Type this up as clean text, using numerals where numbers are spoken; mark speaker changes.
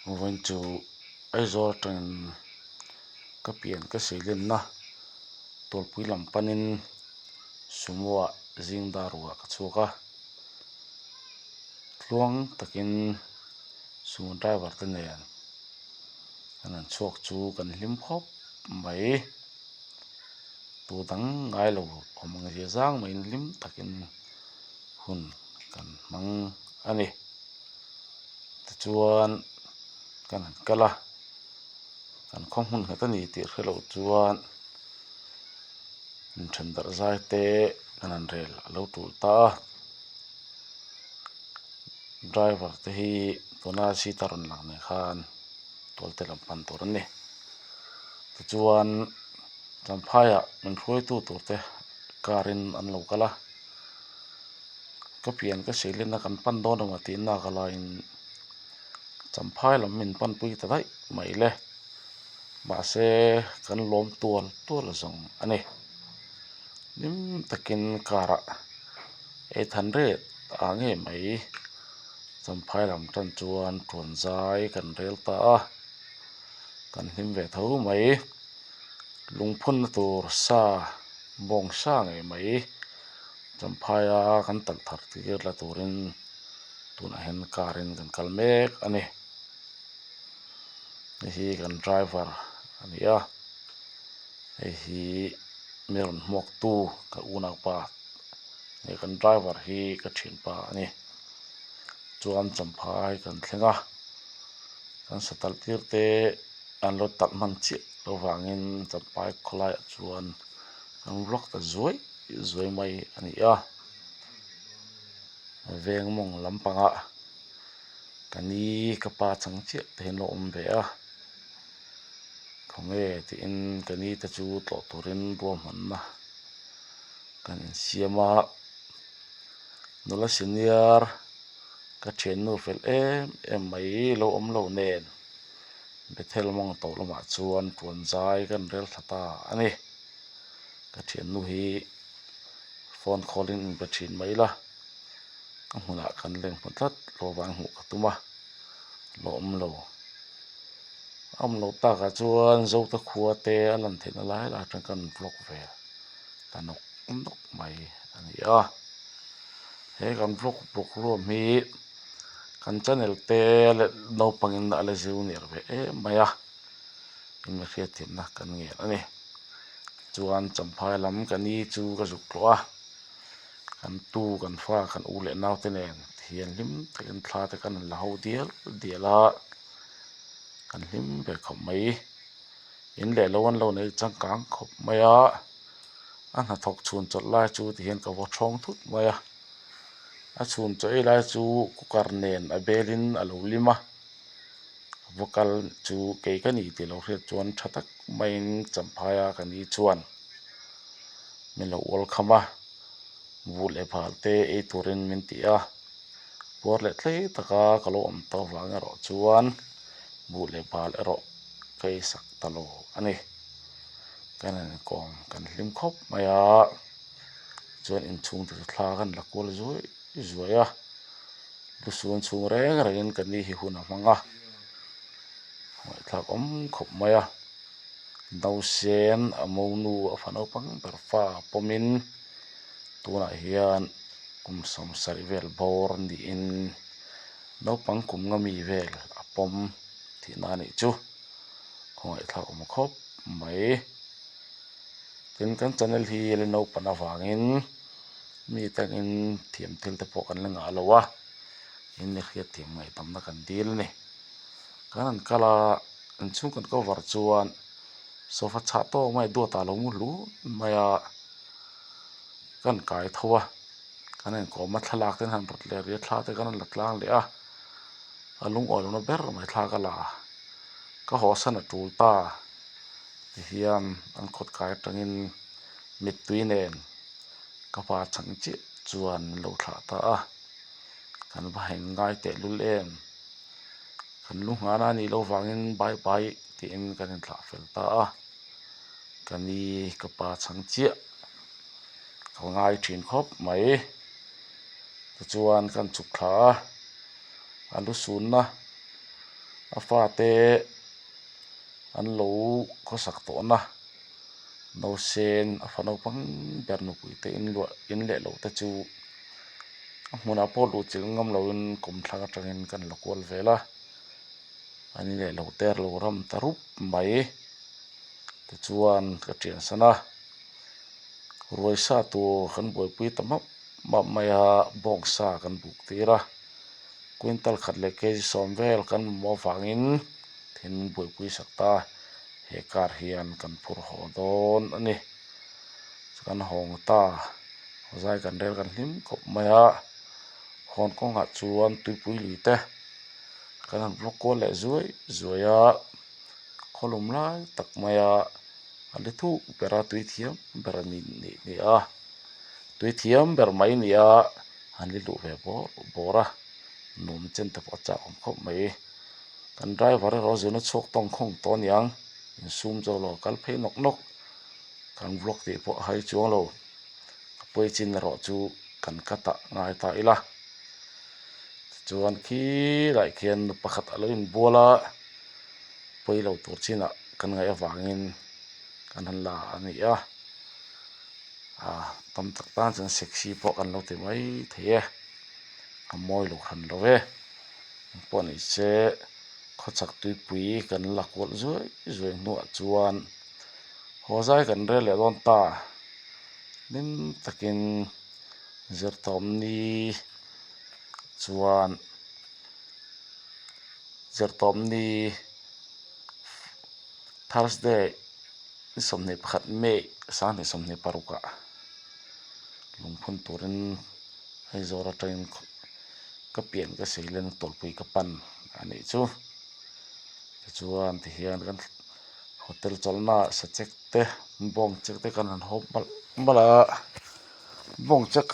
Speaker 1: Vawiin chu Aizawl atangin ka pian ka seilenna tualpui lam panin sumo ah zing dar ruah ka chhuak a tluang takin sumo driver te nen an han chhuak chu kan hlim khawp mai tu dang ngai lo awm ang zia zang maiin hlim takin hun kan hmang a ni. Tichuan kan han kal a, kan khaw hmun nghet a ni tih hre loh chuan inthen darh zai te kan han rel a lo tul ta a, driver te hi tuna seat a rawn lang nen khan tualte lam pan tur an ni. Tichuan Champhaiah min hruaitu tur te car in an lo kal a. Ka pian ka seilenna kan pan dawn emaw tih nak a laiin Champhai lam min panpui ta daih mai le. Mahse kan lawm tual tual zawng a ni. Hlim takin car ah eight hundred ah ngei mai Champhai lam tan chuan tuan zai kan rel ta a, kan hlim ve tho mai. Lungphunna tur sa bawng sa ngei mai. Champhaia kan talh thar tir la turin tunah hian car in kan kal mek a ni. Hei hi kan driver a ni a, hei hi mi rawn hmuak tu ka unaupa leh kan driver hi ka thianpa a ni. Chuan Champhai kan thleng a, kan sa talh tir te an lo talh hman chiah loh vangin Champhai khawlaiah chuan an vlog ta zuai. Zuai mai a ni a, veng mawng lampangah ka ni ka pa chang chiah te hian lo awm ve a, khawnge tiin ka ni te chu tlawh turin ruahmanna kan insiam a, nula senior ka thiannu fel em em mai lo awm lo nen Bethel mawng tawh lamah chuan tuan zai kan rel thla ta a ni. Ka thiannu hi phone call in inpe thin mai ila a hmunah kan leng hmu tlat lo avang hmuh ka tum a lo awm lo a awm loh takah chuan Zota khua te a lan theihna lai lai atang kan vlog ve ta nawk nawk mai a ni a he kan vlog bawk ruam hi kan channel te leh naupangin a la junior ve em mai a. Eng nge hriatthiamna kan ngen a ni. Chuan Champhai lam ka ni chu ka zuk tlawh a, kan tu kan fa kan u leh nau te nen thian hlim takin thla te kan han la ho dial dial a, kan hlim ve khawp mai. In leh lo an lo nei changkang khawp mai a, a hnathawk chhun chawlh lai chu tihian ka vaw thawng thut mai a, a chhun chaw ei lai chu cooker nen a belin a lo lim a. Vocal chu kei ka ni tih lo hriat chuan tha tak maiin Champhaia ka ni chuan min lo ual kham a, buh leh phal te ei turin min ti a, puar leh tlei taka ka lo awm tawh avang erawh chuan buh leh phal erawh ka ei sak ta lo a ni. Kan han inkawm kan hlim khawp mai a, chuan inchhung te chu thla kan la kual zuai zuai a. Lusun chhung reng rengin ka ni hi hun a hmang a, ngaihthlak awm khawp mai a, nausen a monu a fa naupang ber fa pawmin tunah hian kum 70 vel bawr niin naupang kum nga mi vel a pawm tihna a nih chu, khawngaihthlak awm khawp mai. Tin kan channel hi a la naupang avangin. Mi takin thiam thil te pawh kan la ngah lo a, in mi hriat thiam ngaihtamna kan dil a ni. Kan han kal a, inchhung kan cover chuan sofa chhah tawk mai duatah a lo mu hlu mai a, kan kai tho a, kan inkawm a thlalak te an han rawt leh rih a, thla te kan han la tlang leh a, a lungawi lohna ber mai thla ka la a, ka hawsan a tul ta tihian an kawt kai atangin mittui nen. Ka pa chhan chiah chuan min lo thlah ta a, kan va heng ngai tehlul em? Kan lu nghana a nih loh vangin bye bye tiin kan inthlah fel ta a, ka ni ka pa chhan chiah ka ngai thin khawp mai. Tichuan kan chhuk thla a, a lu sunna. A fate an lo khawsak tawhna nausen a fa naupang ber nupui te in luah in leh loh te chu a hmunah pawh luh chilh ngam loin kawmthlang atangin kan la kual vel a an in leh loh te a lo ram ta rup mai tichuan ka thian san a ruai sa tur kan buaipui ta map map mai a bawngsa kan buk tir a. Quintal khat leh kg sawm vel kan mamawh avangin thin buaipui sak ta he car hian kan phur haw dawn a ni kan hawng ta zai kan rel kan hlim khawp mai a hawn kawngah chuan tuipui lui te kan han vlog kual leh zuai zuai a khawlum lai tak mai a a li thuk ber a tui thiam ber a ni ni a. Tui thiam ber mai ni a han li luh ve bawrh bawrh a nuam chen te pawh a chak awm khawp mai kan driver erawh zirna chhuak tawng khawng tawh a niang insum zo lo kal phei nawk nawk kan vlog tih pawh a hai chuang lo a pawi chin erawh chu kan cut ah ngai ta ila tichuan khilaiah khian nu pakhat a lo inbual a pawi lo tur chinah kan ngaih avangin kan han la a ni a. Ah tam tak tan chuan sexy pawh kan lo ti mai thei e a mawi lo hran lo e engpawh ni se khawchhak tuipui kan la kual zuai zuai hnuah chuan haw zai kan rel leh dawn ta hlim takin zirtawmni chuan zirtawmni thursday. Ni 21 May 2026 ah lungphun turin Aizawl atangin ka pian ka seilen tawlpui ka pan a nih chu tichuan tihian kan hotel chawlhna ah sachek te bawng chek te kan han hawp malh malh a bawng chek.